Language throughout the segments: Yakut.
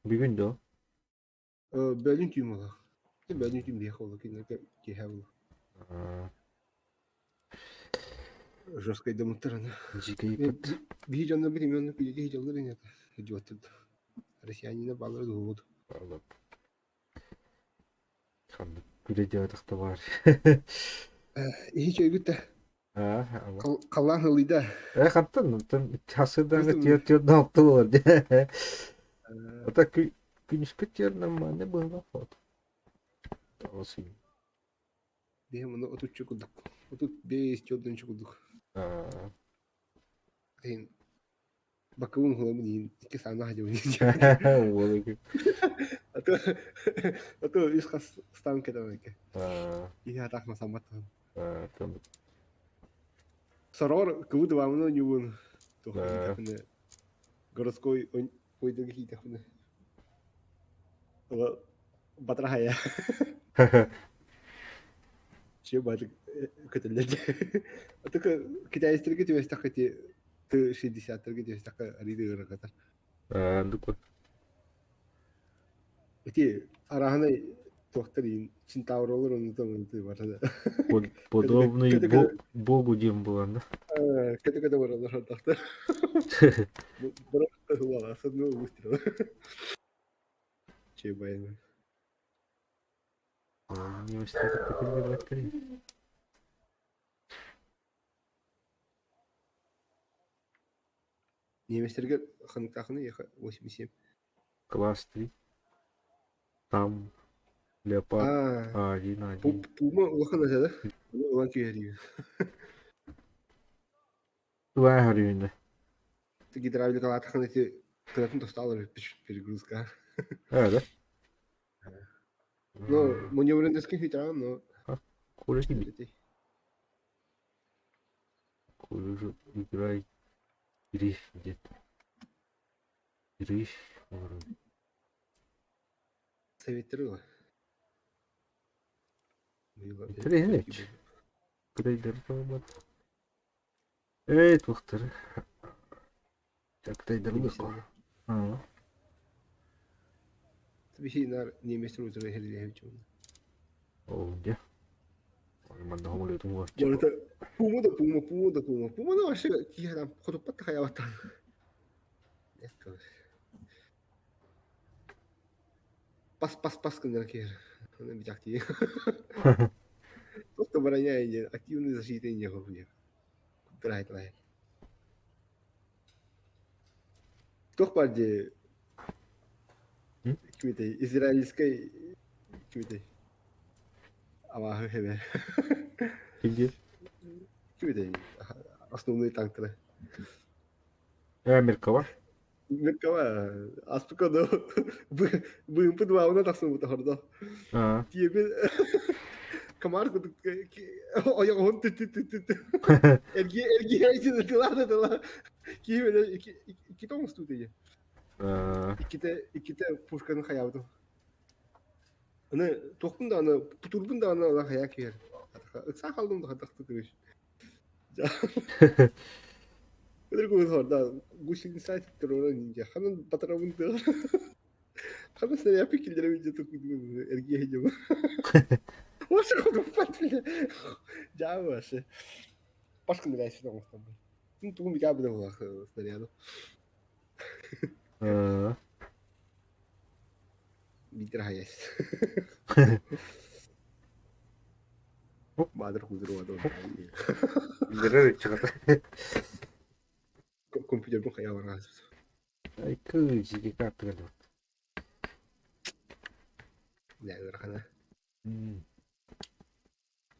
Бүгүн дуо? Бөлүн түүн буолар. Бөлүн түүн биһиэхэ буолар, кинилэргэ киэһэ буолар. Жесткайдаммыттар аны. Дьикийбит. Биһи дьоннорбут именно күлүгү дьаллар ини идиоттар. Россиянина баалара дуһубут. Ханнык күлэ диэбэтэхтэ баар. Иһи чөйгүт да. Халлаан ылыйда. Э хантан онтон хасыдаҥа түөр түөр алты болар дии. Ата күнүскү түөр нормально было. Тоҕус Биһи муну отуччу курдук. 35 төрдүнчү курдук. Иһин бакыбын хуламын иһин икки саана хадьабын А то а то үс хас стан кетамайка. Иһи атах масаммат. Сорор кыбы дыбамын ойнугун. Городской ойдугу хиитэхпинэ. Батрахая. Че баатык көтөллөр. Только китайецтерге түбэстэххэ ити Т-60-тарга түбэстэххэ арыйда ыарырҕатар. Дуку. Ити арааһынай туохтар иин Чентавролар оннута оннута барда. Подобный богу диэн буолан да. Көтө-көтө бараллар сордохтор. Особенно выстрел. Че баяны. Немецтерге ханықтақыны 87. Класс 3. Там Леопард А1 1. Пума улахан да? Улан күйәрі. Туа харюнда. Гидравликалаатахан эти кыратын тосталар перегрузка. А, да? Ну, маневренныйский хитра, но... Коля Коля играй Гриф где-то. Гриф. Советую. Интересно. Грейдер Эй, туохтар. Тактайдарлык. Биһи нар немецтер утары иһэллээбит Оо, дьэ. Манна хомолуотум Уолата пума да пума, пума да пума. Пума да вообще киһи хотуппат да хайаабаттан. Пас пас пас гыннар киһи. Аны битактии. Просто броня иде, активный защита иде хуя. Куттарай Туох баар дии кимитэй израильскай кимитэй абааһы эбэ Ким диир? Кимитэй основной танктара Э, Меркава. Меркава аспыка да быымпыт баабына тахсыбыта хордо тиэбин комар кудук ойоҕоһун тү-тү-тү-тү эргие эргие тыла тыла киһи иккитэ оҥостуу тиийэ иккитэ иккитэ пушканы хайаабытым аны туохпун даҕаны тутурбун даҕаны ала хайаа киһэр ыксаа хаалдым да хатахты кырыш Ыргы гусеница террора ниндзя ханан батарабын Ханна снаряд киллэрэ видео эргиэ дьомо. Вообще хоппат бile. Дьаа вообще. Пашка нравится оҥостон. Ну тугун бикаа билэ буолах снаряду. Биитэр хайас. Баадыр кудуруа Билэрэр ыччата. Компьютербун хайа бараҕас. Ай кыычыги картыгар Дьэ ыарахана.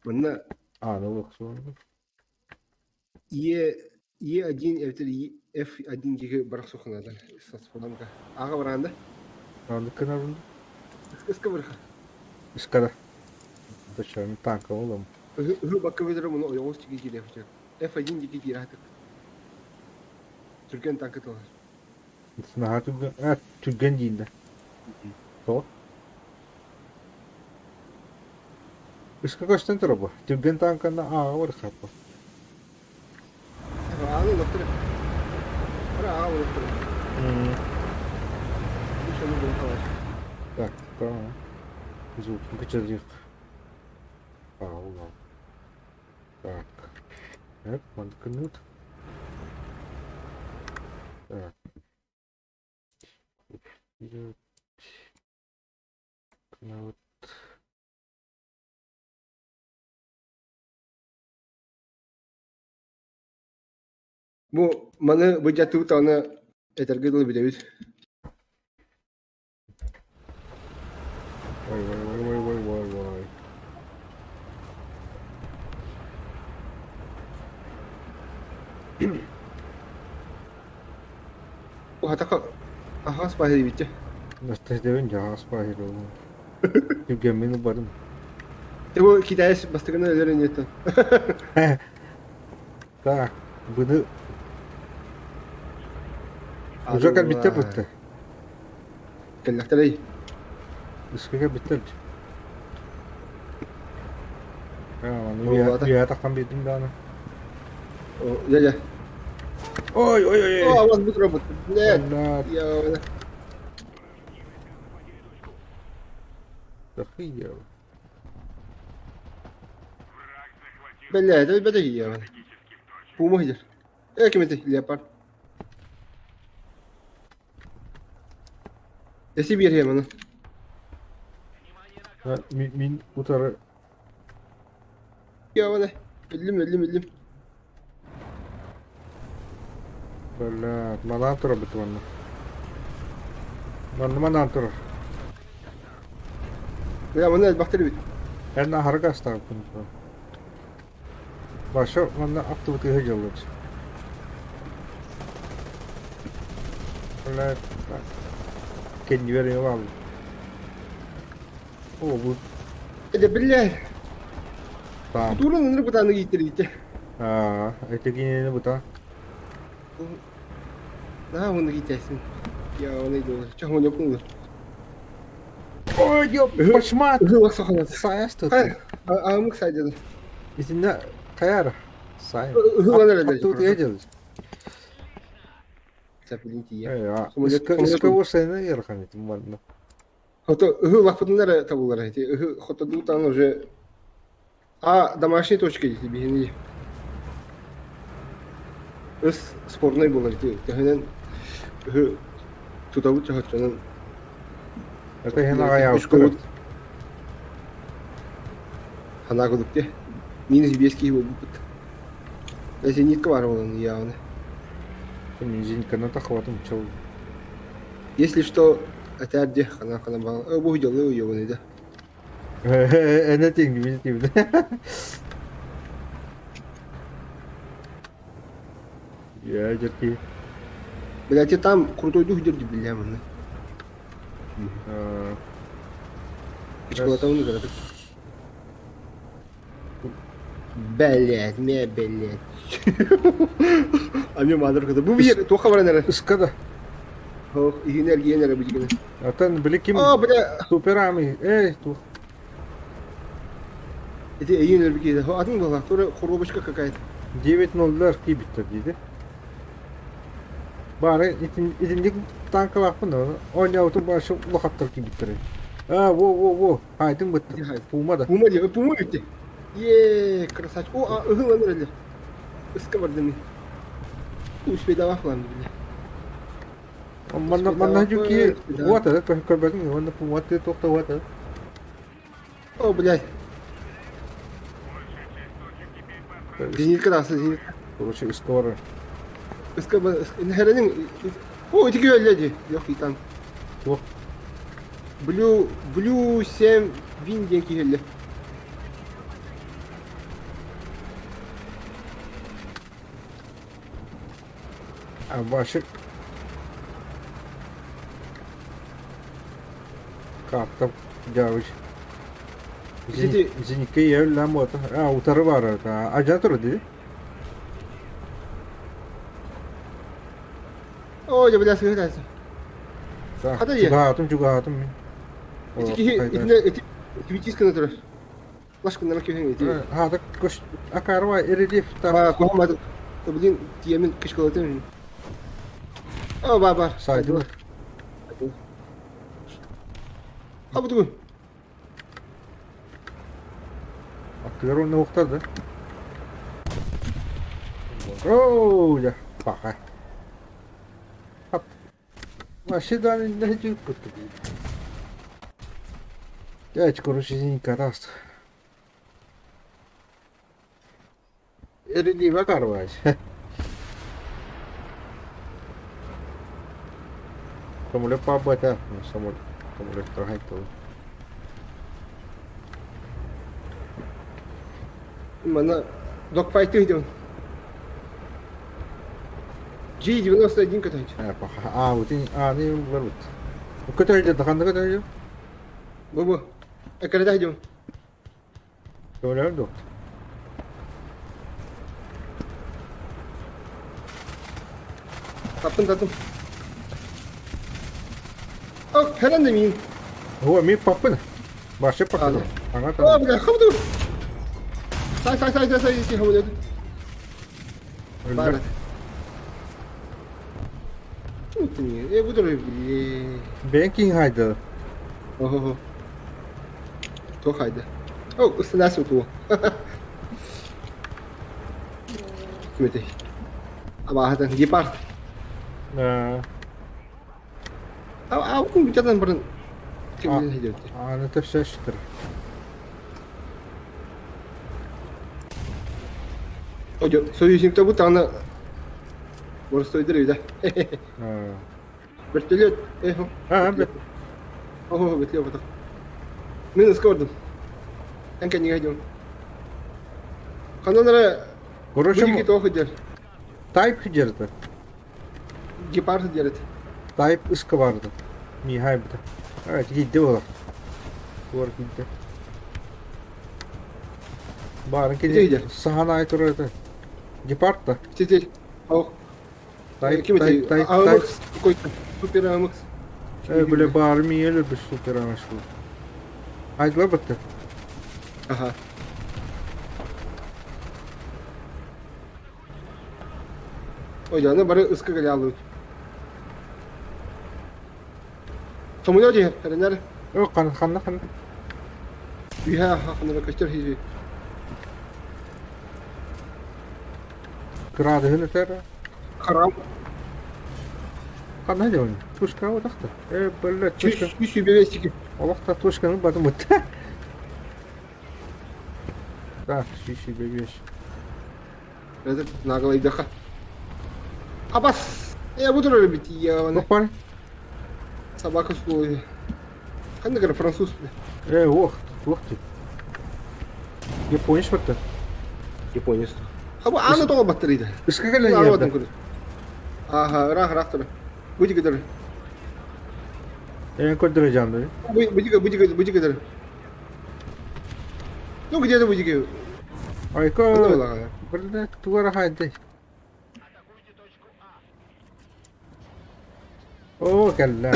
Манна Ааны олохсуон. Е Е1 эбэтэр F1 диэки барахсуххунаата сасфаланка. Ааҕа бараан да? Ааны кынабын. Ыска барха. Ыскара. Точно танка олом. Ыһы бакка бөдөрө муну ойоҕос диэки киириэхчэ. F1 диэки киирээхтик. Түргэн танка тылар. Наһаа түргэн, а, түргэн диин да. Тоҕо? Ыска көстөн турар бу. Түргэн танканы ааҕа барыххаппа. Ааҕы олохтор. Ара ааҕа олохтор. Усканы булан хаалар. Так, tamam. Звук кыччатыах. Пауза. Так. Эп, манкынут. Так. Кнут. Бу маны быдьатыы даҕаны этэргэ дылы бүтэбит. Ой, ой, ой, ой, ой, ой, ой. Уһатака аһаас баһыйбитчэ. Настаһдебин дьаһаас баһыйдылым. Түргэммин ылбатым. Ты бу китаец бастакына өлөр инниттэн. Так, быны уже кэлбиттэр бытты. Кэллэхтэрэй. Үскэ кэлбиттэр. Үөһэ таххан биэрдим даҕаны. Дядя. Ой, ой, ой. О, вас будет робот. Блядь. Я... Тахыйя. Блядь, это бля, Пума где? Э, кем это? Леопард. Эси биэриэм аны. Мин утары Явана. Өллүм, өллүм, өллүм. Блядь, манаан турар манна. Манна манаан турар. Бля, манна элбэхтэр эбит. Эн аһарга астаабыппын. Баша манна аттыбытыга дьоллор. Блядь, кэннибэр ылаалым. О, бу Это, блядь. там. Кутурун ынырык бытааны кииттэрийдэ. Аа, эти кинини бута. Наһаа уһуннук иитээсин. Я оны иду. Чоһун ёпун Ой, ёп, пашмат! Ыһыы сахалар. Сайас тут. Аамык сайдады. Итиннэ хайара? Сай. Ыһыылан эрэллэр. Тут едет. Сапилин тиийэ. Иского сайына ярхан этим манна. Хото ыһыы лаппытын эрэ табыллар эти. Ыһыы хотодуутан уже а домашней точка дии биһини. Ыс спорнай буолар ити. Төһөнөн ыһыы тутабыт чохоччонон Это хен аҕай Ханаа курдук дии. Минус биэс киһи буолбуппут. Зенитка баар буолан явно. Зенитканы тахватым чыл. Если что, этээр дии ханаа хана баҕа. Бу дьолу уйугун да. Эне тиҥ били тиҥ. Я дьэрки. Блядь, там крутой дух держи, бля, манна. Школата уну кыратык. Блядь, ме, блядь. А мне мадр кыта. Бу биир туохха баран эрэ. Ыска да. Ох, иһин эргийэн эрэ бу Атын били ким О, бля. суперами. Эй, тух. Эти эйин өлбүт Атын буолла. Тура коробочка какая-то. 9-0 киибиттэр диidi. Бары итинник танкалаахпын оонньообутум башы улахаттар киибиттэр. А, во, во, во. Хайдың бытты. Пума да. Пума диye, пума bitti. Еее, красавчик. О, а, ыһылан эрэллэр. Ыска бардым. Успейдавах lan бile. Манна манна жуки вот это көрбөтүң онно пума ты тохто вот. О, блядь. Зенитка да, зенитка. Короче, скоро. Ыска херенин. О, эти күйөлле Yok итан. Туох. Блю, Блю 7 вин диэн киһилли. А башы Каптам дявыч. Ити Зенитке ел вот. А, утары бар. Ажа туру ди. О, я бля сыграйся. Хата дии. Чугаатым, чугаатым мин. Эти киһи итинэ эти твитисканы турар. Лашкыннар киһи эти. Ha, так кош акарва рельеф там. А, кухамады. Блин, тиэмин кышкалатын. О, ба бар. Сайдылар. Хабытыгын. Аттыгар уонна уохтар да. Оо, дьэ, паха. Хап. Вообще да не кутtu. Дядь, короче, извини, катастрофа. Эрилиибэ карвач. Самолет паабата, самолеттар хайдалар. Манна догфайты идем. G91 көтөйдү. Аа, утин ааны барбыт. Көтөйдү, ханна көтөйдү? Бу бу. Эккирэтэ идем. Көмөлөһөр дуо? Таптым таптым. О, херен да мин. О, мин паппын. Башы паппын. Аңа О, бля, хабды. Сай, сай, сай, сай, сай, сай, хабды. Бар. Э, буду Бэйэн киһи хайда? Ого. Туох хайда? О, ыстанаас утуо. Кимэтэй? Абааһытан гепард. Аукун бүтэтэн баран Аны төпсөстөр. Ожо, союзникта бу таана боростойдор үйдэ. Вертолет. Эхо. Аа, бет. Ого, вертолет батах. Минус көрдүм. Эн кэннигэр дьон. Ханан эрэ Короче, бу тоох сылдьар. Тайп сылдьар Гепард сылдьар этэ. Тайп ыска барды. Михай быта. А, киирдэ буолар. Туор киирдэ. Баарын кини сахан аай турар этэ. Гепард да. Сити. Ох. Тайп, Ким тайп, этэй? тайп, тайп. AMX какой-то. Супер AMX. Э, бля, баар миэлэ бір супер AMX был. Айдла бытты. Ага. Ой, аны бары ыска кэлэ алыбыт. Хомуйа дии, эрэнэр. О, ханна, ханна, ханна. Үһэ ханна көстөр хизи. Кыраадыһын этэр. Харам. Ханна дьон? Тушка отахта. Э, бля, тушка. Үс үбэбэстики. Олохта тушканы батымыт. Так, 175. Это наглайдаха. Абас! Я буду любить я. Опа. Собака с Ханна француз. Э, ох, ох ты. Японец вот Японец. Хаба аны тоҕо баттарыйда. Ыска кэлэн Ага, ыраах ыраах турар. Бу дигидер. Эн көрдөрө жандыр. Бу диги бу диги бу дигидер. Ну где-то бу диги. Айка. Блядь, тугара хайды. Оо, кэллэ.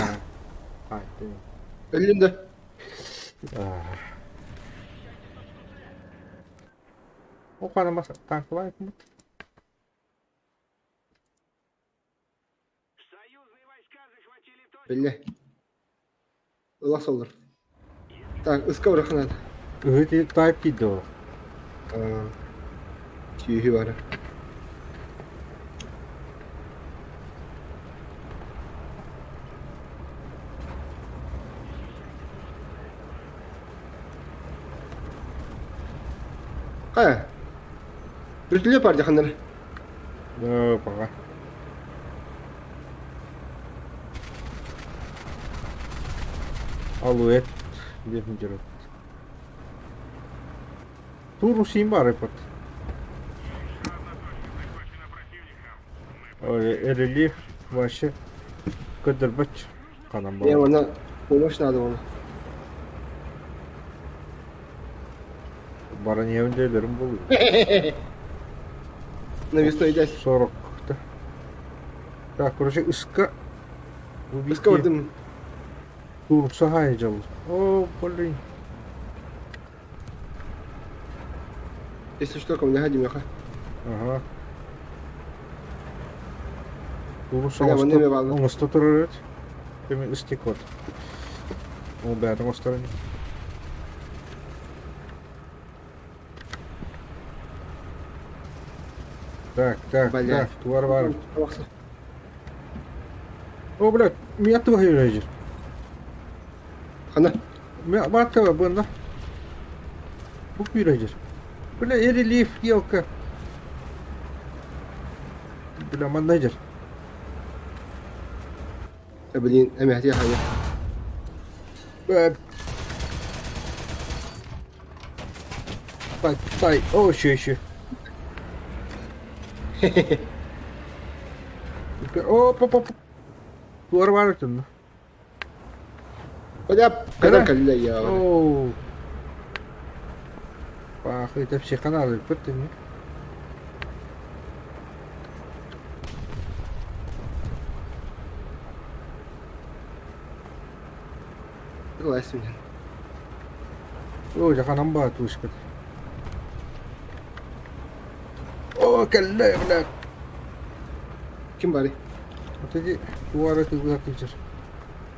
Хайды. Өллүм да. О, хана танковай кумут. Биллэ. Ыла соллор. Так, ыска бырахынат. Ыһыт тайп киирдэ ол. Сүүһү бара. Хайа? Бүртүлүө пар дьаханнар. Да, пока. Алуэт диэн дьоро. Туурусин баар эпот. Рельеф вообще көрдөрбөт ханан Э, баар. она помощь надо было. Баран иһэбин дьиэлэрим буолуо. Навесной дядь. 40 Так, короче, ыска Ыска бардым. Туурса дьол. О, блин. Если что, ко мне гадим, Ага. Туурса Бля, манна эмиэ бааллар. оҥосто турар эбит. Эми ыстекот. Ол бэйэтин оҥостор ини. Так, так, Блядь. так, туар бар. О, блядь, меня твою режет. Хана. Меня батова бында. Бу күйрежер. Бля, рельеф елка. Бля, менеджер. Блин, эмэхти хайа. Тай, тай, о, еще, еще. Оп, оп, оп. Туар бар өтүн. Бля, когда калля я. Оу. Пахы, это все каналы, пыттыми. Согласен. Оо, дьаханан баа туушкат. Оо, кэллэ, бля. Ким барый? Вот эти туара тылга тылдьар.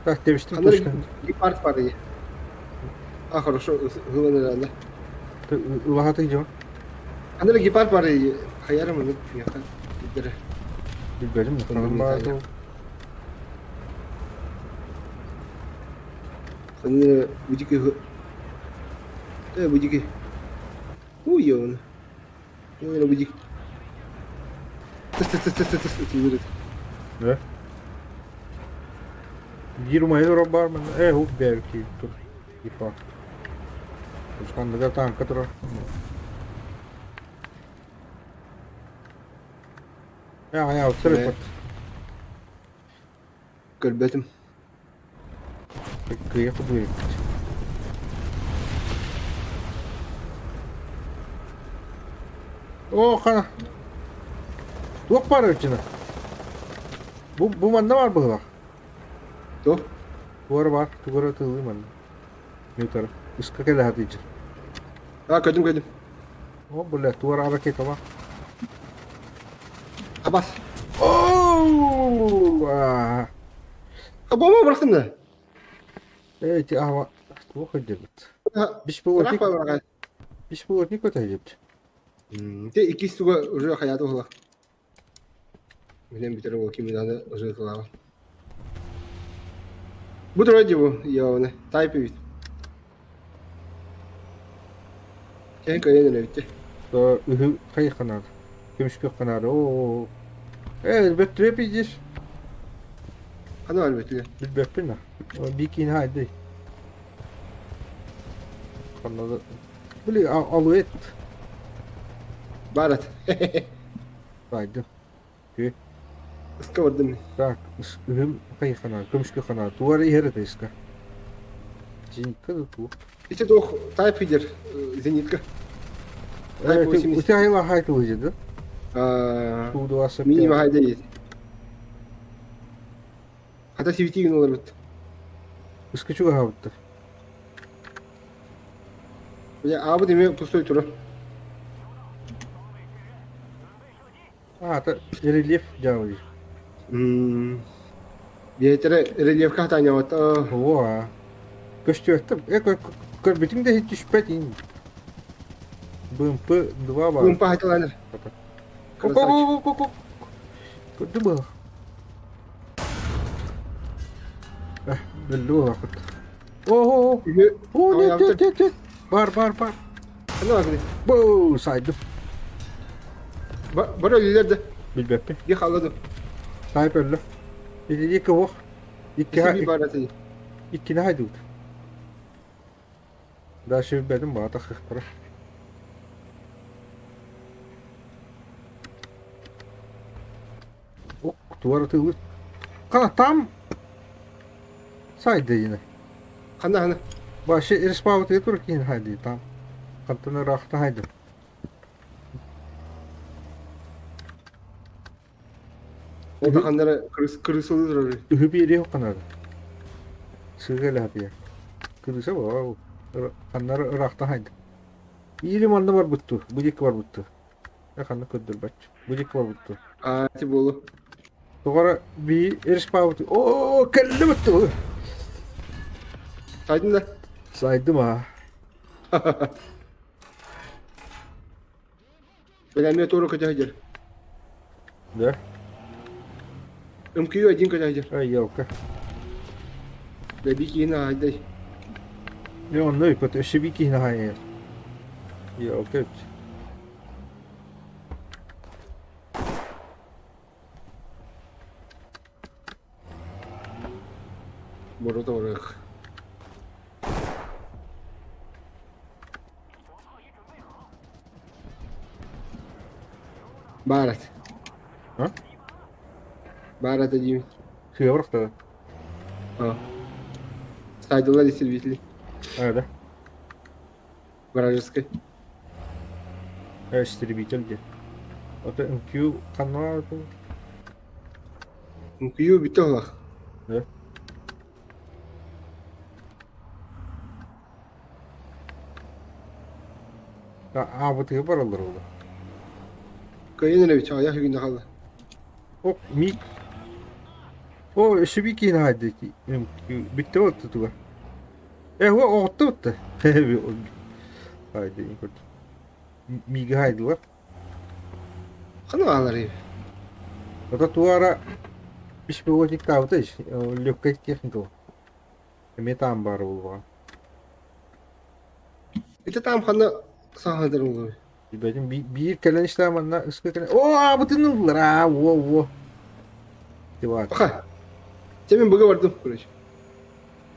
Так, тэбистим Ханна тушкан. гепард барый. А, хорошо, ылан эрэ Улаха тылдьон. Ханна гепард барый. Хаярым аны миэхэ билдэрэ. Билбэтим, ханан баа тыл. Ханна будики э будики. Уй, Ой, будик. Тыс тыс тыс тыс тыс тыс Да? Биир умайы турар баар манна. Э, уп бэйбит тур. Типа. Хандыга танка турар. Я, я, Э. вот. Көрбөтүм. Кыйа кубуйбут. О, хана. Туох баар өчүнэ? Бу, бу манна бар быһылах. Туох? Тугара бар, тугара тылы манна. Нютара. Ыска кэлэ сатыйдьыр. А, көрдүм көрдүм. О, бля, тугара ракета бар. Абас. Оу! А. Бомба бырахтым да. Эти ама туох өйдөбүт. Беспилотник, беспилотник өтөйдөбүт. Те иккис туга уже хаята уһула. Билэн бүтэр ол ким аны уже тылаба. Бу тура дибу яваны тайп бит. Кен көрен эле То үһү хайханар. Көмүскө канар. Оо. Э, бөттүрэ пиздец. Хана бар бөтүле. Билбэппин Бикин хайды. Ханнада. Били алуэт. Барат. Байды. Ыска бардым. Так, үһүм хайханар. Көмүскө канар. Туара иһэр ыска. Зенитка да ту. Ити туох тайп идер зенитка. Type 80. У тебя хайла хайты выйдет, да? А, Ту Минимум хайда есть. Хата сибитигин олар бит. Ыска чуга хабыттар. Бля, абы деме пустой тура. А, это рельеф дьявол. Биэтере рельефка хатаñабат. О, а. Көстүөттüm. Э, көрбүтүң да түспэт ин. БМП-2 бар. Бумпа хаталаныр. Ко-ко-ко-ко-ко. Көрдү было. Э, билди было хот. О, о, о, нет, нет, нет, нет. Бар, бар, бар. Хана бар. Бу, сайдым. Бар өлүлөр да. Билбеппин. Би халладым. Сайып өллө. Ити ох. Икки Икки бар аты. иккини хайдыбыт. Дальше билбэтим баата хыхтара. Ок, туара тылы. Кана там сайды yine. Хана хана. Башы респаут етур кин хайды там. Кантаны рахта хайды. Ол да ханнара крыс крысылы турар. Үһү биэри канады. Сыгылы хапия. Кырыса ба. Ханнары рахта хайды. Или манна бар бутту. Будик бар бутту. Я ханна көддөр бач. Будик бар бутту. А, ти болу. Тугара би респаут. О, келли бутту. Сайдын да? Сайдым аа. Бэлэмҥэ туора көтө сылдьар. Да? МКЮ один көтө сылдьар. Ай, елка. Бэби киһини аһайдай. Е, онно өйкөт, өссө би киһини аһайар. Елка өт. Борута барыах. Баар этэ. А? Баар этэ диибин. Сыабырахтара. А. Сайдылар истребители. А, да. Вражеской. Истребитель диэн. Ото МК ханна МКЮ бүтэ олох. Да. Аабытыгы бараллар ол. Кыайан эрэ чаҕыйах үгүнэ хаалла. О, мик. О, өссө би киһини хаайды бүттэ буолтутуга. Э, оҕотто бутта. Хайды, миги хайдылар. Хана ааларый? Ото туара беспилотниктаабыта легкая техника. Эмиэ таам баар буолуоҕа. Ити таам ханна саҥардар буолуой? Билбэтим биир кэлэн истэҕим манна ыска кэлэн оо аабытын ыллылар аа уо уо Диват. Аха. Чэ мин быга бардым, короче.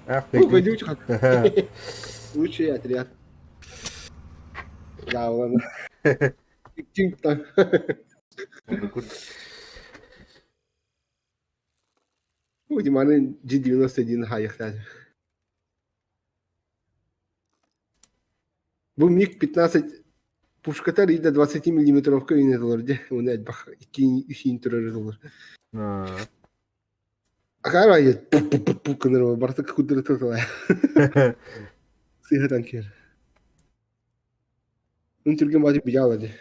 Ах, Ну, пойду Лучший отряд. Да, ладно. Тинг-так. Диманы G91 хаайыахтаах. Бу МиГ-15 пушката арыйда 20 миллиметровка үүнэ дьэ уонна элбэх икки үс турар олор. Акаары айы пу гынар барыта куддара турар. Сыыһатан киэр. Үн түргэн баҕайы быйаала дии.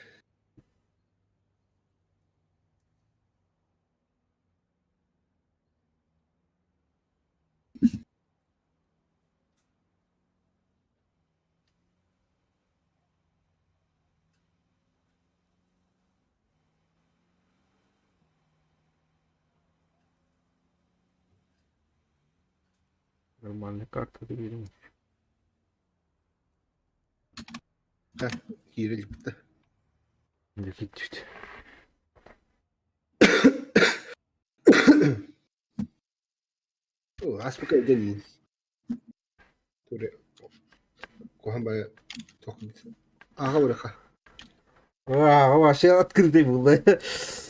Нормальная карта берем. Киирэ иликпит Дефицит. Ааспыкка өйдөн Куһаҕан баҕайы Ааҕа барыахха. Аа, вообще открытый был, да?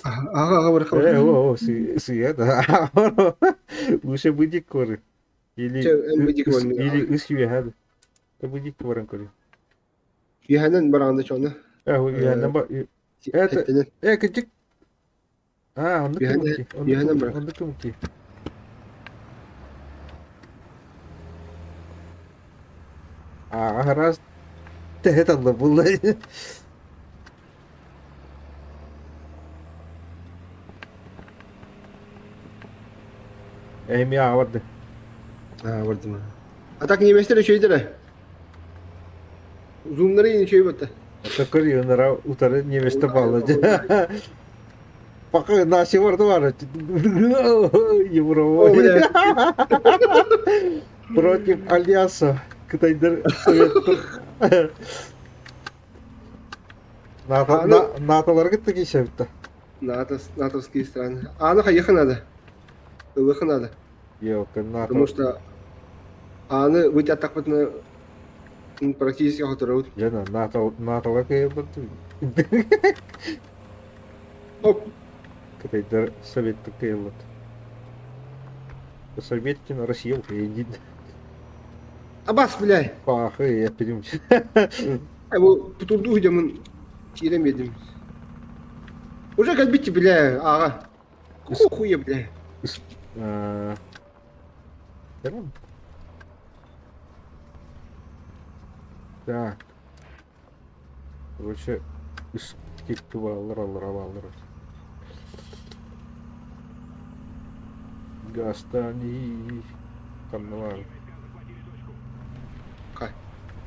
Ааҕа ааҕа барыахха. О, сыа, да. Лучше быдик коры. Или Чэ, эн быдик или ыс үөһэ. Да быдик баран көрү. Үөһэнэн бараҕын да чоно. Э, үөһэнэн ба. Это э, кычык. А, оннук кымыкки. Үөһэнэн баран. Оннук кымыкки. А, раз тэһэ талла булла. Эми аабарды. Аа, бардым. А так немецтер үчүгэйдэр. Зумнары үчүгэй батта. Такыр юнара утары немецтер баалла. Пока наши варда бар. Европа. Против Альянса. Кытайдар Советтер. НАТО, НАТО-лар кытта киирсэбит НАТО, натовские страны. А ну хайыха надо. Ылыха надо. Ёлка, НАТО. Потому что аны вытяттахпытына практически хоторобут. Дьэ, НАТО, НАТО-лар кыайбыт. Оп. Кытайдар Советтик кыайыллат. Советтин Россия кыайдин. Абас, бля. Пахы, я перем. Бу тутурдуу дьомун киирэн биэрдим. Уже кэлбит бля, аҕа. Какого хуя, бля? Так. Короче, аллар аллар аллар. Гастани. Ханна баар.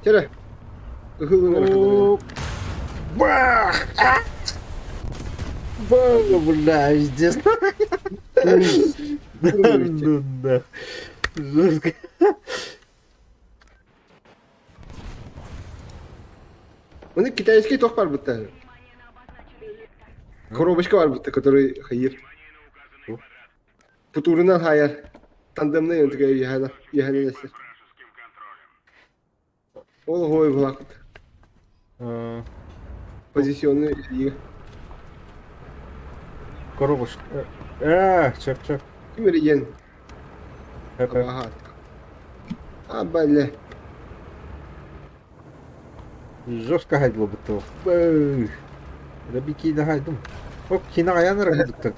Чэрэ. Ыһыллын Бах! Бах, бля, пиздец. Да ну нах. Жестко. Оны китайский тох бар бутта. Коробочка бар бутта, который хайыр. Футурунан хайар. Тандемный онтуга яһана яһана несер. Ол хой булакыт. Позиционный лига. Коробочка. Чеп-чеп. Ким эрийэн? Абаһаат. А, бале. Жестко хайдылбыт Рабики хайдым. Оп, кина аян рабыдыктар.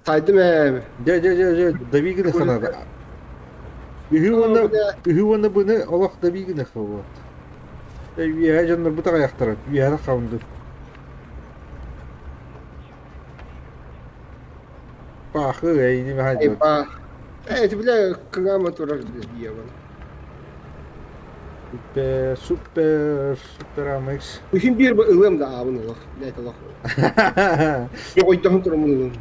Сайдым ээ. Дьэ, дьэ, дьэ, дьэ, давигины ханада. Үһү уонна быны олох давигины хабыт. Үөһэ дьоннорбут аҕыйахтара, үөһэ хабынды. Пахы, эйини Эй, па. Э, бля, кыгама турар диэбин. Супер, супер, супер амекс. Үһүн биир ылыам да аабын олох, блядь, олох. Я ойдоһун турамын ылыам.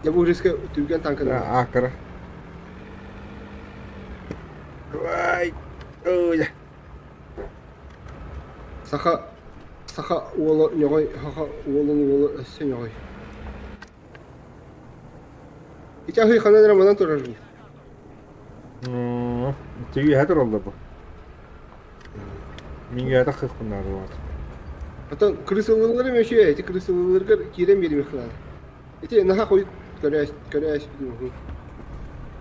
Я бу риска түргэн танканы. Акара. Ай, ой. Саха саха уола ньоҕой, саха уолун уола өссө ньоҕой. Ити аһыы ханан эрэ манан турар дуу? Түйүһэ тураллар бу. Мин үйэтэ кыахпын наада. Оттон крысылыылар эмиэ үчүгэй, ити крысылыыларгар киирэн биэримиэх наада. Ити наһаа хойут көрөөс көрөөс дуу.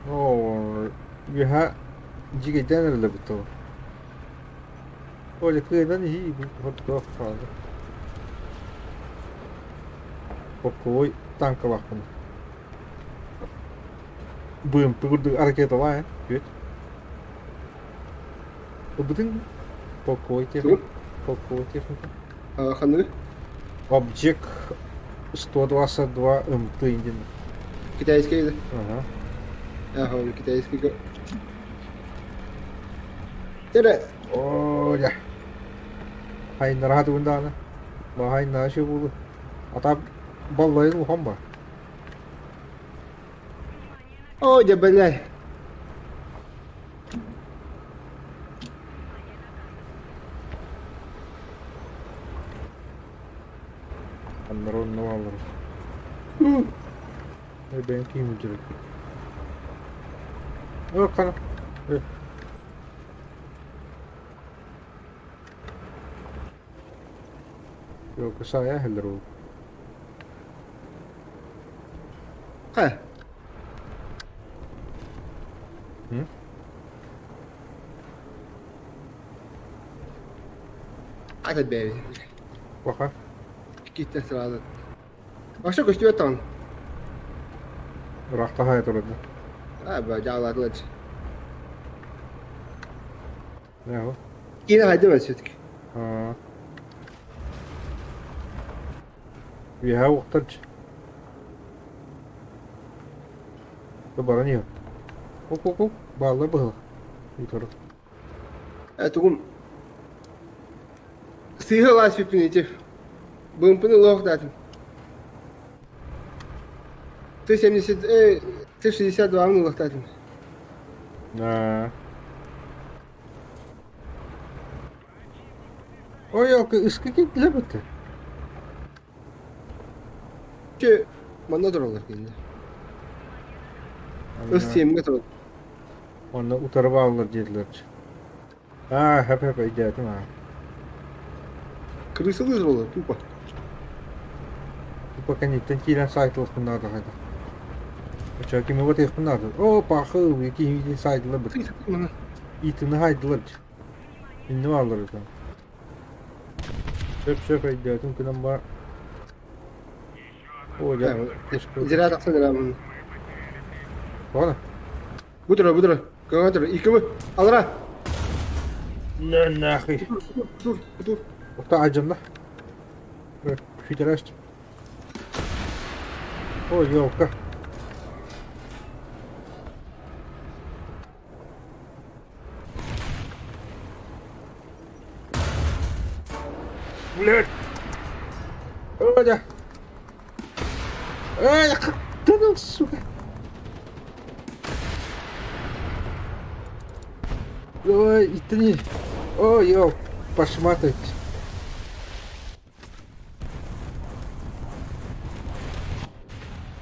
Оо, үөһэ дьигэйдээн эрэллэр бутталар. Оля кыайдан иһии хотуох хаалла. Полковой танкалаахпын. БМП курдук ракеталаа ээ, күөт. Ылбытыҥ полковой техника. Полковой техника. Ханныгы? Объект 122 МТ диэн. Китайский да? Ага. Ага, китайский. Тере. Оля. Хайнара тугундаана. Бахайнаа шыбулу. Ата баллайын улахан ба. О, дьэ, бэлээ. Аннары онно бааллар. Бэйэм киһим илдьирик. Ök хана. Yok сая хеллер ол. Хайа. Ата бэйэ. Баха. Киттэ сразу. Вообще көстүбэт даҕаны. Ыраахтаһа турда. А, ба, дьаалаатылар. Не Киинэ хайдым все-таки. Үөһэ уохтарч. Баран иһэр. Оп-оп-оп, бааллар быһылах. Утары. Э, тугум сыыһа ылааччыппын ити. Бымпыны лоох даатым. Т-70, Т-62-ны ылыахтаатым. Аа. Ой, ыска киирдилэр бытты. Че, манна тураллар кинилэр. Ыс сиэмҥэ тураллар. Онно утары бааллар диэтилэр. Аа, хэп-хэп өйдөөтүм аа. Крысалыы тураллар, тупо. Тупо кэнниттэн киирэн саайтылыахпын наада хайдах. Оччо кими батыахпын наада. Оо, пахы, киһи саайдылар быт. Итини хаайдылар. Инни бааллар этэ. Сөп-сөп өйдөөтүм күнэн бар. Оо, дьэ, Зря тахсан эрэ Тоҕо? Бу тура, бу тура. Көҥө тура. Икки Алра. На нахуй. Тур, тур. Охта алдьанна. Федераст. Ой, елка. Блядь! Оля! Ай, да ну, сука! Ой, итини. Ой, ё, пошматать.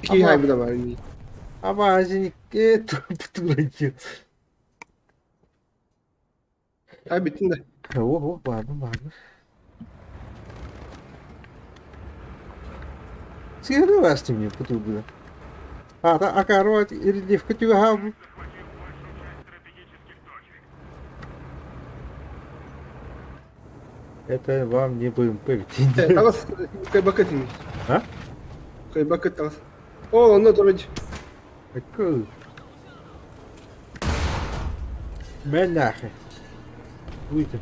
Киһи хайбыта бар ини. Абазиникке турайдю. Ай бүттүн да. О, баарбын, баарбын. Сиэри васти мне потубила. А, та акаро рельефка тюга. Это вам не БМП ведь. Таҕыс кайбакка тиҥ. А? Кайбакка таҕыс. О, онно турыч. Какой? Мэн нахуй. Выйди.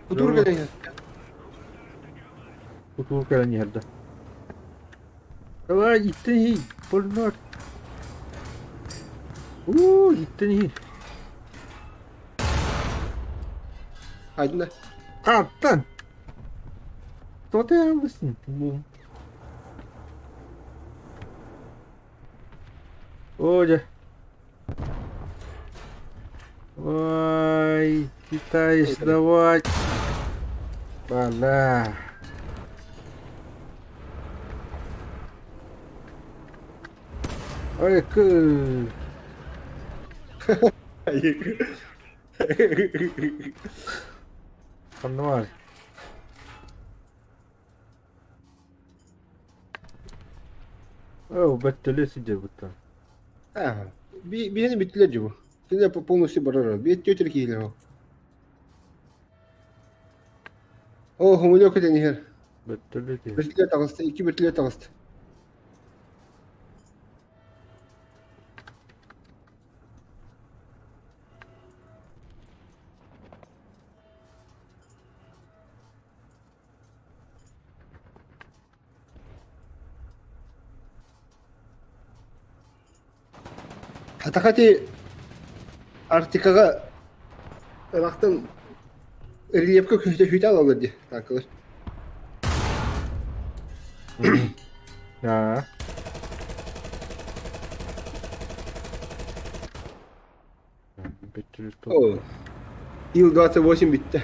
Кутур кэлэн Кутур кэлэн иһэрдэ. Давай, иттэн иһий. Больной. Уу, иттэн иһий. Айдына. Хантан? Тоты албысың. Оо дьэ. Ой, китаец, давай. Бала. Ой, кы. Ханна баар? Оо, бөттөлүө сылдьарбыттан. Аа, биһини бүттүлэр дьэ бу. Кинилэр полностью барар. Биир тетя киһилэр ол. Оо, хомойуох этэн иһэр. Бөттөлүө киһи. Бөртүлэр таҕыста, икки бөртүлэр таҕыста. Атака ити Арктикаҕа ырахтан рельефкэ күһүтэ алаллар дии таакылар. Аа. О, Ил-28 бүттэ.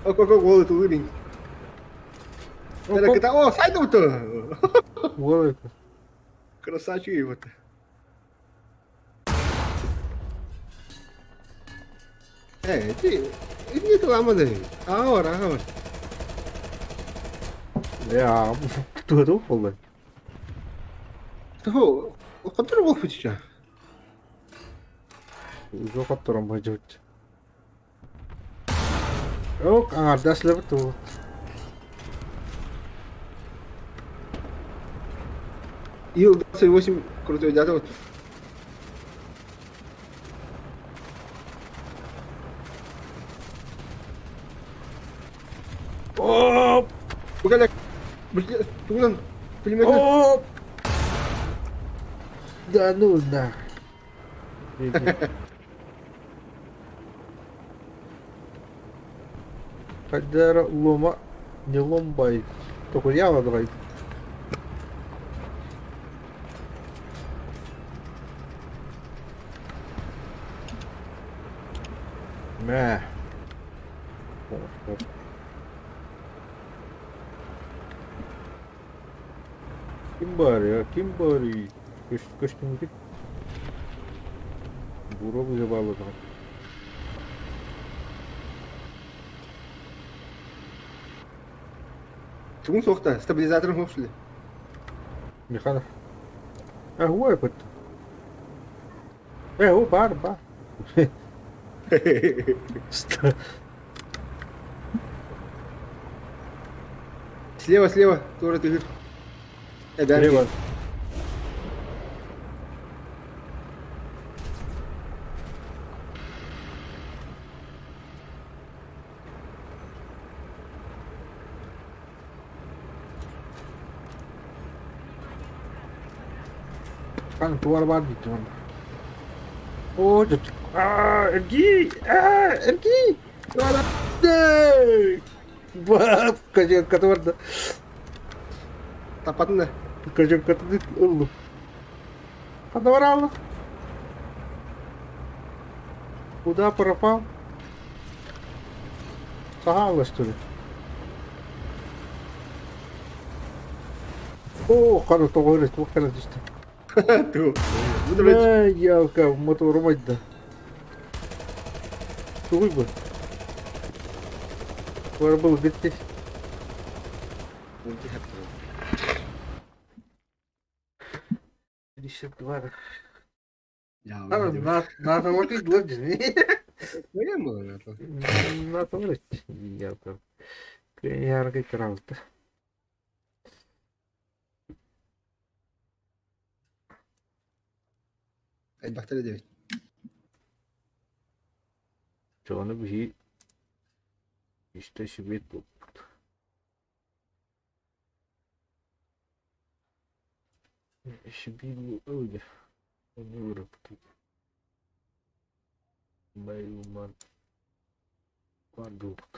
Ок-ок уол ытылыыр ин. О, сайдыбыт. Уол Красавчик его. Э, ты не тыламады. Аҕа бар, аҕа бар. Я, тугу буолла? Того, хотор буолбут сейчас. Уже хотторон бажыбыт. Ок, аҥардас лэбит тугу. Ил-28 крутой дята вот. Оп! Бугана, тугунан пулеметный. Оп! Да ну нах. Хайдара лома не ломбай. Только я давай. Мэ. Ким баар Ким баарый? Көстүммүтүт. Буруо быһа Тугун суохта, стабилизаторым суох шли. Михайлов. А, ой, вот. О, бар, бар. Слева, слева, тоже ты. Слева. Хан туар бар дейді онда. О, а, эргий, а, эргий. Бап, козелката барда. Тапатын да. Козелкатын ыллым. Ханна бараалла? Куда пропал? Саха что ли? О, хана тоҕо эрэ туох кэлэн түстэ. Ту. Ээ, ялка, моторум айда. Тугуй бу? Бар был битти. 52. На лорди. На Яркий кралта. Элбэхтэр диэбит. Чону биһи истэ сибиэт буолбут. Сибиир ылга. Ону ырыппыт. Майман продукт.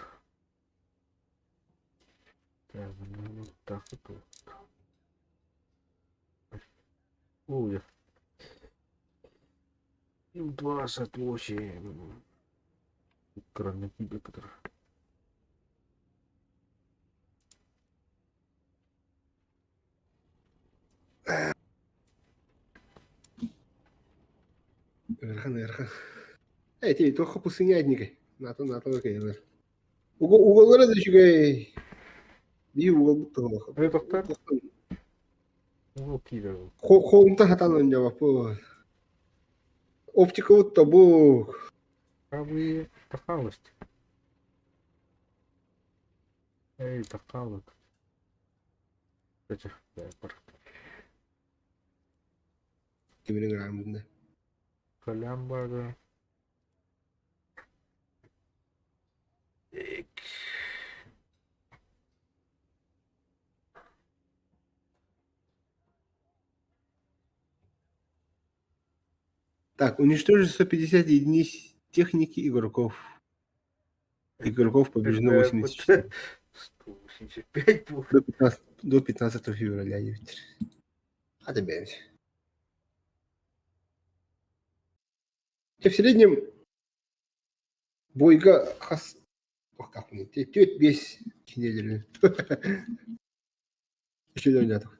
Так, ну вот так вот. Ой. 28. Кроме который. Ыарахан, ыарахан. Эти туохха пустыня этникэй. НАТО НАТО кэлэр. Уголлара да үчүгэй. Биир уолбут туһалаах. Эй, доктор. Угол киирэр. Холумтан хатан оонньообоппут. Оптикабыт тобук. Правый тахалость. Эй, тахалык. Кимини грааммын Калям бары. Так, уничтожить 150 единиц техники игроков. Игроков побеждено 84. 185 будет. До 15 февраля. А тебе. В среднем бойга хас түөрт биэс кинилэри үчүгэй оонньоотум.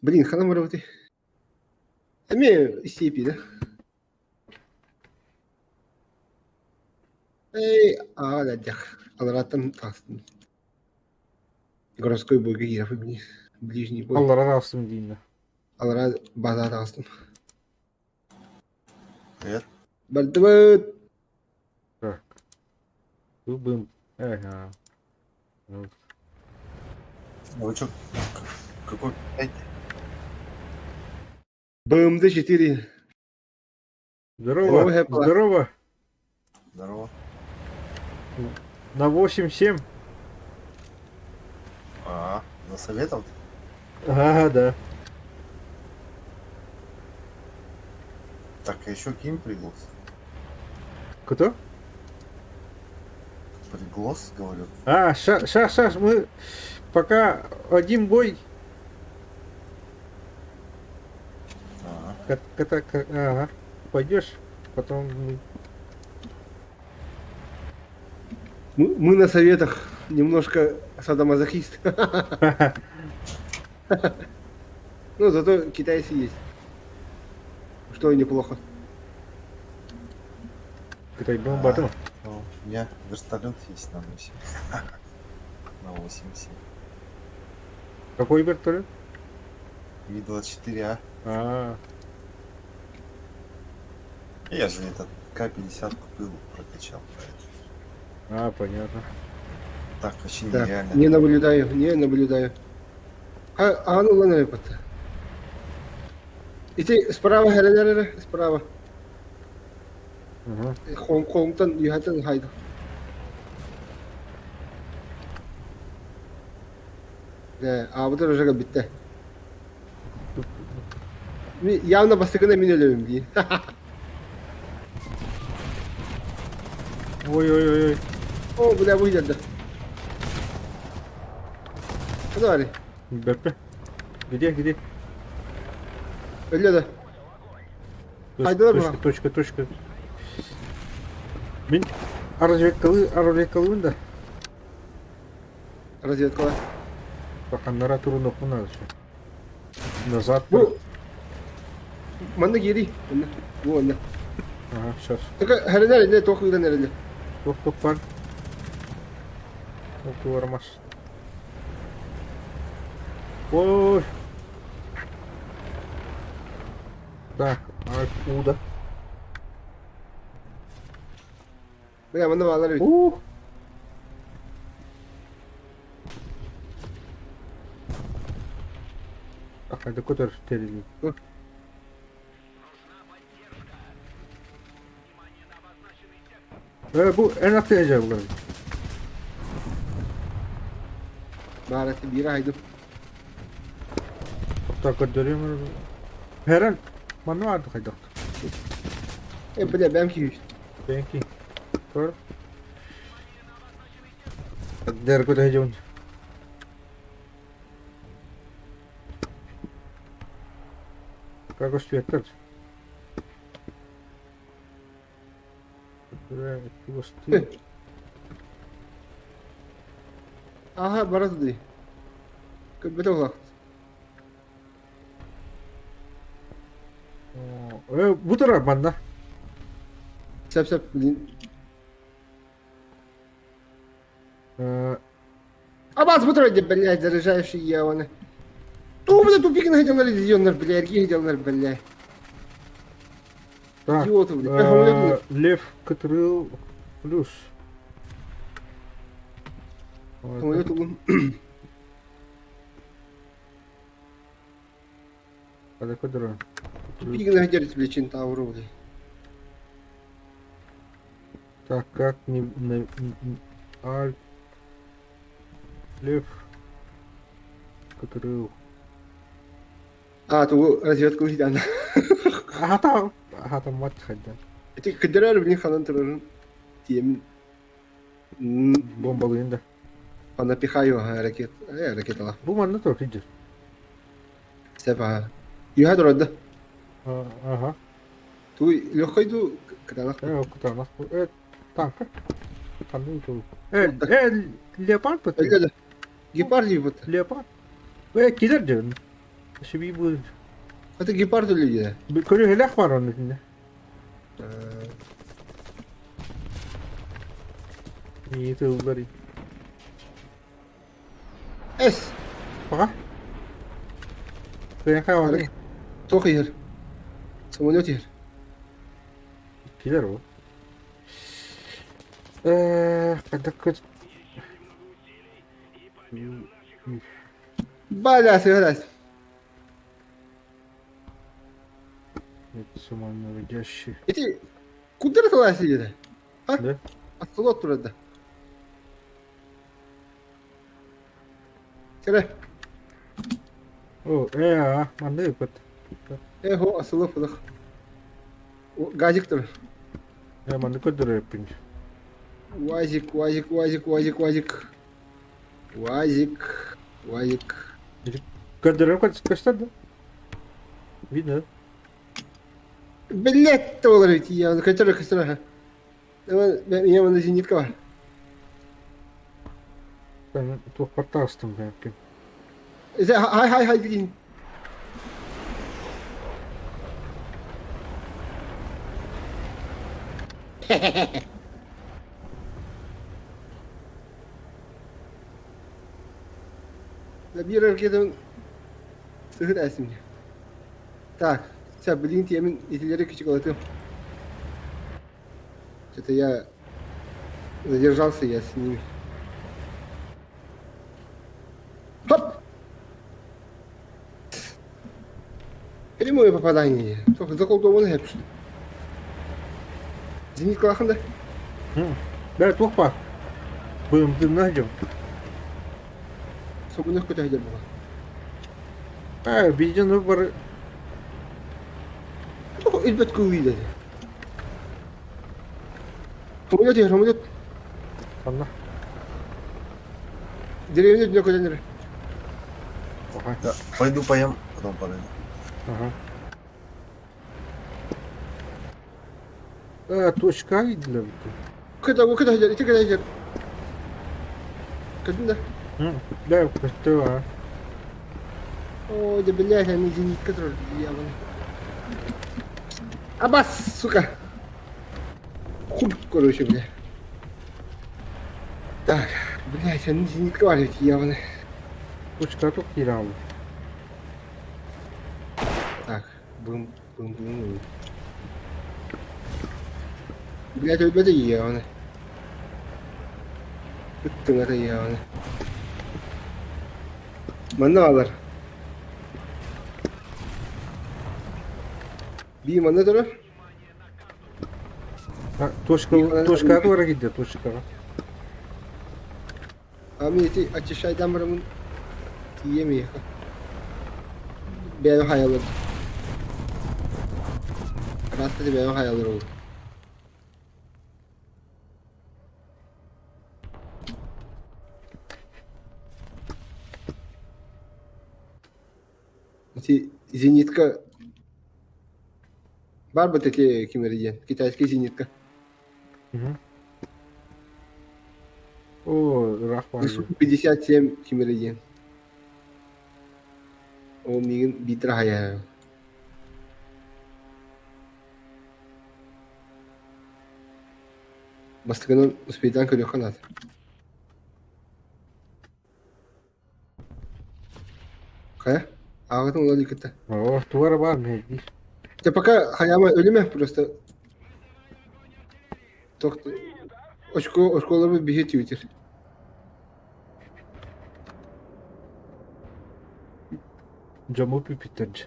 Блин, ханан барабытый? Эмиэ степи, да? Эй, аа, дядях. Алараттан таҕыстым. Городской бойга киирэ ближний бой. Алларан алсым дииннэ. Алараа базаа таҕыстым. Привет. Бардыбыт! Так. Бым. Ага. А вы что, какой пять? БМД-4. Здорово. Здорово. Здорово. На 8-7. А, на советов? Ага, да. Так, а еще Ким приглас. Кто? Приглас, говорю. А, сейчас, сейчас, мы пока один бой. Ага. Ага. Пойдешь, потом мы... Мы на советах немножко садомазохист. Ну, зато китайцы есть. Что и неплохо. Китай бомба. Ну, у меня вертолет есть на 8. На 8,7. Какой вертолет? Ми-24А. А. Я же этот К-50 купил, прокачал. А, понятно. Так, вообще Да, нереально. не наблюдаю, не наблюдаю. А, ну ладно, ребята. Ити справа, херелер, справа. Угу. Холмтан, юхатан хайда. Да, а вот уже битте. Явно бастыгына мин өлөбүм дии. Ой-ой-ой. О, бля, выйдет, да. Куда Бэппэ. Где, где? Өллө да. Точка, точка, точка, точка. Мин разведкалы, разведкалыбын да. Разведкала. Баканнара турунуохпун надо еще. Назад. Бу манна киирий. Манна. Бу манна. Ага, сейчас. Только хэрэнэр инне туох ыытан эрэллэр. Туох туох бар. Ол туорамас. Ой. Так, откуда? Бля, манна баалар эбит. Ух! Хайда көтөр тэрили. Э, бу эн аттыга дьабылар. Баар этэ биир айдым. Тоқтар көрдөрүөм. Хэрэн, манна баарды хайдах. Э, бля, бэм киһи. Бэнки. Көр. Дэр көтө дьон. Как көстүөттэр. Аха, бара тудуй. Көрбөтө улаат. Э, бу турар манна. Сөп-сөп, блин. Абаз бу турар деп, блядь, заряжающий я оны. Туу, тупик находил легионер, бля, легионер, бля. Так, Идиоты, бля. Лев Катрыл плюс. Самолет угун. Тупик находил, бля, Чентавру, бля. Так, как не... На, Аль... Лев... Катрыл. А, тугу разведка уһуйдаана. Аһата, аһатаммат хайда. Ити кыдырар билин ханан турарын тиэмин Бомбалыын да. Понапихаю ракет. Ракеталаах. Бу манна тур кыдьыр. Сөп аха. Үһэ турар да. Аха. Туй легкой ду кытаанах. Э, кытаанах. Э, танка. Ханны туу. Э, э, леопард быт. Гепард быт. Леопард. Э, килер дьон. Шиби бу. Это гепард үлүгэ. Көрүһэлэх бар онно итиннэ. Ии тыллар. Эс. Пока. Кыйын хайван. Туох иһэр. Самолет иһэр. Килер ол. Э, когда көт Баля, сыграть. Это самонаводящий. Эти куда ты сидели? А? Да? Оцелот турар да. Кэрэ. О, э, а, манна ыппыт. Э, хо, оцелот пудах. Газик турар. Э, манна көрдөрөппүн. Уазик, уазик, уазик, уазик, уазик. Уазик, уазик. Көрдөрөм көстөр да? Видно? Блять, доллар ведь я, который костра. Я на зенитка бар. Туох портаастым бэккин. Хай хай хай блин. Биир ракетабын сыһыт ээсимҥэ. Так, сейчас блин тиэмин итилэри кычыкалатыам. Что-то я задержался я с ними. Хоп! Прямое попадание. Только заколдованный хэп. Зениткалаахын да? Бля, туох баар? Быымтыыннаах дьон. Собунах көтө сылдьар буолла. Ээ, биир бары Тоҕо өлбөт кыылый дэтэ. Самолет иһэр, самолет. Ханна? Деревня үрдүнэ көтөн эрэр. Ага. Да, пойду поем, потом подойду. Ага. Точка видно. Көтө, көтө сылдьар, ити көтө сылдьар. Көрдүн да? Да, көстө а. О, да блядь, они зенитка турар, дьявол. Абас, сука. Хуй, короче, бля. Так, блядь, они зенитка бар ведь, явно. Точка тут киирэ Так, бум, бум, бум. Блядь, өлбөтө явно. Ыттыҥата явно. Манна баалар. Бии манна турар. Точка, точкаҕа туора киирдэ, точкаҕа. А мин ити очищайдаан бараммын тиийиэм эйиэхэ. Бэйэм хайалар. Ыраатта да бэйэм хайалар ол. Ити зенитка баар бат ити ким эрэ диэн китайский зенитка. О, ыраах баар. 57 ким эрэ диэн. Ол миигин биитэр аһайа. Бастакынан успейдаан көрүөххэ наада. Хайа? Ааҕытын ыла иликкитэ. Оо, туга эрэ баар мэһэйдиир. Дьэ пока хайаама өлүмэ просто Тох очко очколорбут биһи твиттер. Дьому пипиттэр дьэ.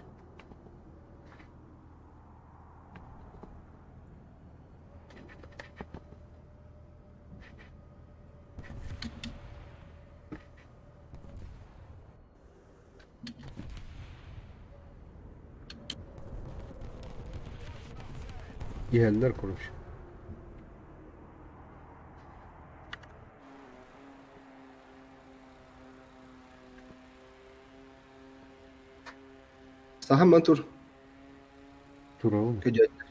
Иһэллэр короче. Саһамман тур. Турабын. Көдьөөттөр.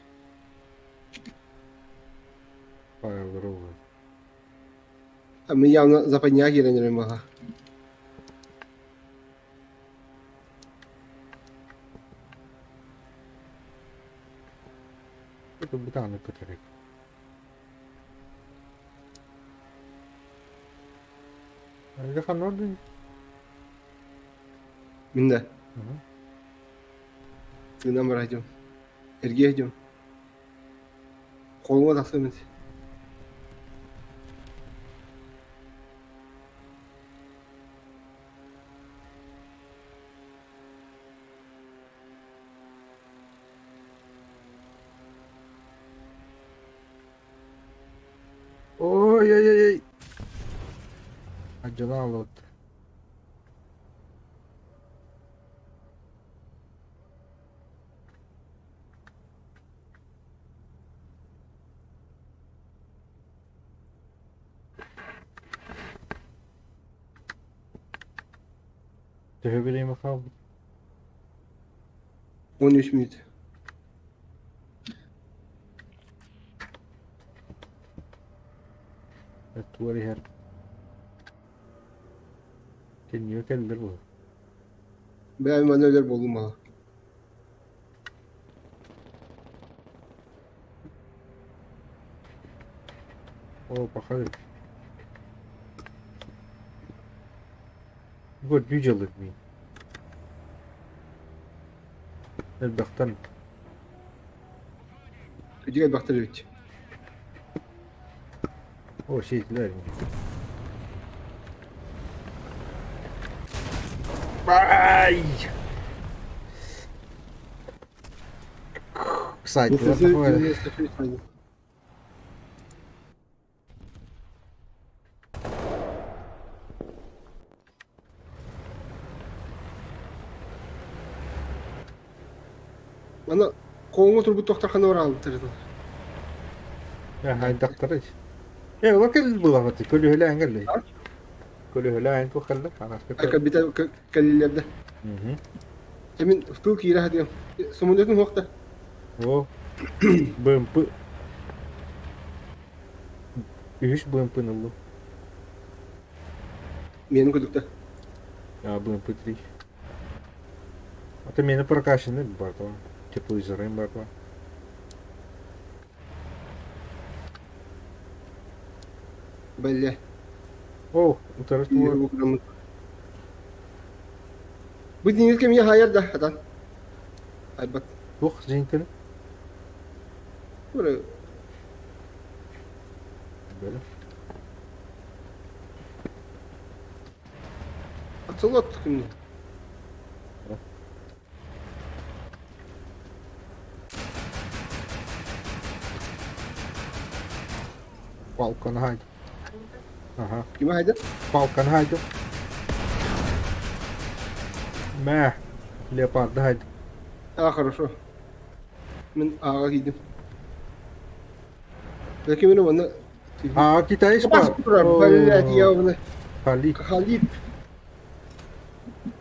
Файллары уган. А мы явно западня киирэн эрэн баҕа. Это бытааны көтөрөк. Айда ханна Мин да. Тыынан барайдым. Эргиэйдим. Холума тахсабын. Ой-ой-ой! Адьына алыт. Төһө бириэмэ хаалбыт? 13 минут. Туор иһэр. Кэннигэ кэллэр буолар. Бэйэм манна өлөр буоллум мала. О, пахай. Вот видел мин. Элбэхтэн. Күдүк элбэхтэр эбит. О, сиэтилэр. Ай! Кстати, вот такое. Аны колуңа турбут тохтор хана бараалбыттар Хайдахтарый? Э, ол кэл булаҕыт, көлүөһэлээн кэллэ. Көлүөһэлээн туох кэллэ? Анаска Кэлбитэ кэллилэр да. Мин тыл киирэ сатыам. Самолетун суох да. О, БМП. Үһүс БМП-ны ыллым. Миэнин курдук да. А, БМП-3. А то миэнэ прокачанный бардым. Тепловизорым бардым. Бэллэ. О, утары туор. Бу динир кэмҥэ хаайар да хатан. Айбат. Туох зенитini? Бары Böyle. Оцелот кимни. Палканы хайдым. Ага. Кими хайдыр? Палканы хайдым. Мэ. Леопарды хайдым. А, хорошо. Мин ааҕа киирдим. Лэки мин уонна А, китаец па. Блядь, я Халип. Халип.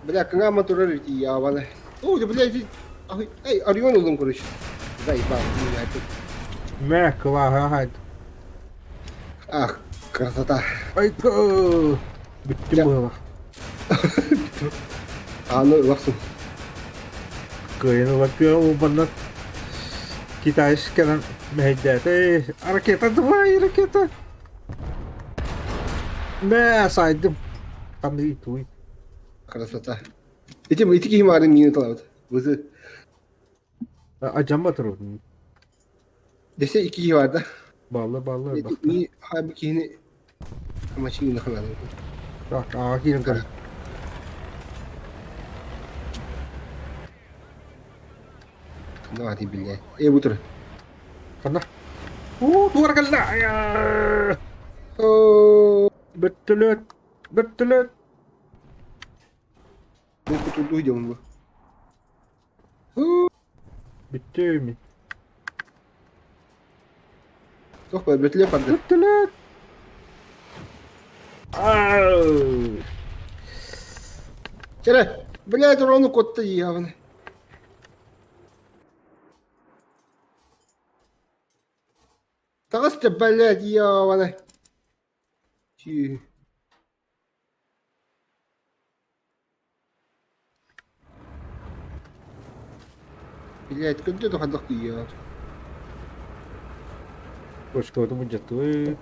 Бля, кыңаама турар ити ябаны. О, блядь, эй, Орион ыллым, короче. Заебал, блядь. Мэ, кылааһа хайд. Ах, красота. Айка! Бүттүм быһылах. Аны ылахсың. Кыайын ылар кыа манна китаец кэлэн мэһэйдээтэ. Ракета давай, ракета! Мэ, сайдым. Ханны туй. Красота. Ити ити киһи маарын миин талабыт. Бызы. Ажан батырбын. Десе ики киһи бар да. Баллы баллы бахта. Ни хаби киһини машина ханады. Так, аға киирэн көр. Давайте биле. Э бу тур. Ханна. Уу, туора кэллэ. Оо, Бөттөлөт. Бөттөлөт. бу кутурду идем бу. Бүттүм. Туох баар бөтүлүө барды. Бөттөлөт. Ау. Чэрэ, блядь, урону котта явно. Таҕыста, блядь, явно. Чүү. Блядь, көрдө да хайдах тиийиэҕэ. Точкабытын мунньаттыбыт.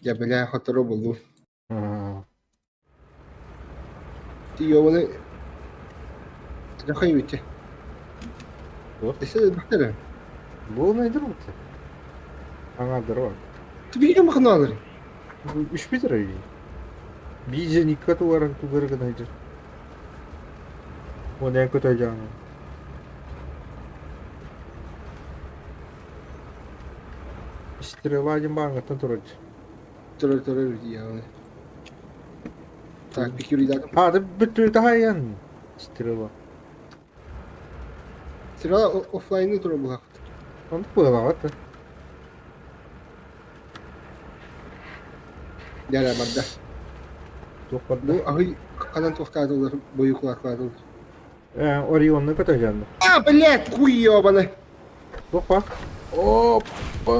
Дьэ, бля, хоторо буллум. Аа. Ти ёбаный Трохай үтэ. Туох? Өссө элбэхтэр. Буолунайдар бутта. Аҥаардара бар. Ты биир махнаалар. Үспүт эрэ Биир икки тугарын тугары гына сылдьар. Уонна эн көтө Стрела диэн бааҥҥыттан турар. Турар турар үтэ. Так, пикюридатым. А, да бүттү таһайан. Стрела. Стрела офлайны турар буһахт. Оннук быһалаҕат да. Дьэ барда. Туох барда? Бу аһый ханан туохтаатылар, бойукулаахтаатылар. Э, Орионну көтөһүөн. А, блядь, хуй ёбаный. Туох ба? Опа!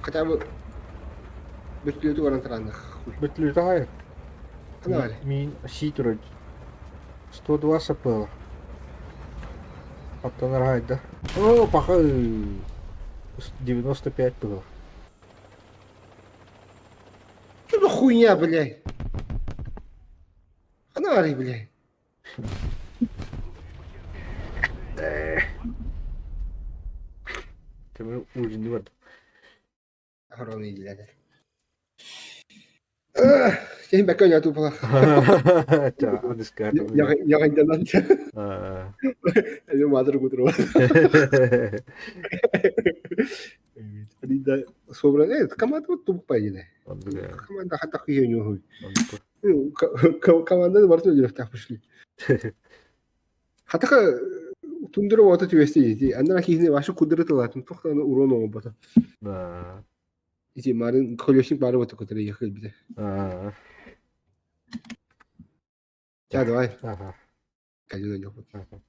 Хотя бы бөртүлүөтү баран тарааннах. Хуй. Бүттүлү таһайар. Хана бары. Мин сии турар. 102 сапыла. Оттон арахайда. О, паха 95 было. Что за хуйня, блядь? Хана бары, блядь. Темир ужинди бар. Хоромный илэлэр. Син бэкэ ойнотуу була. Ча, аныска. Яҕайданан. Эми маадыр кутуруба. Да собран, команда тупая дии. Оннук Команда хатах киһи оннук. Команда барыта өлүөхтээх пошли. Хатака тундра уота түбэстэ дии. Аннара киһини вообще кудыры тылатын тохтаны урон оҥорбото. Да. Ити марын колесник бары бота көтөрө ехал бите. Аа. Ча давай. Ага. Калина. Ага.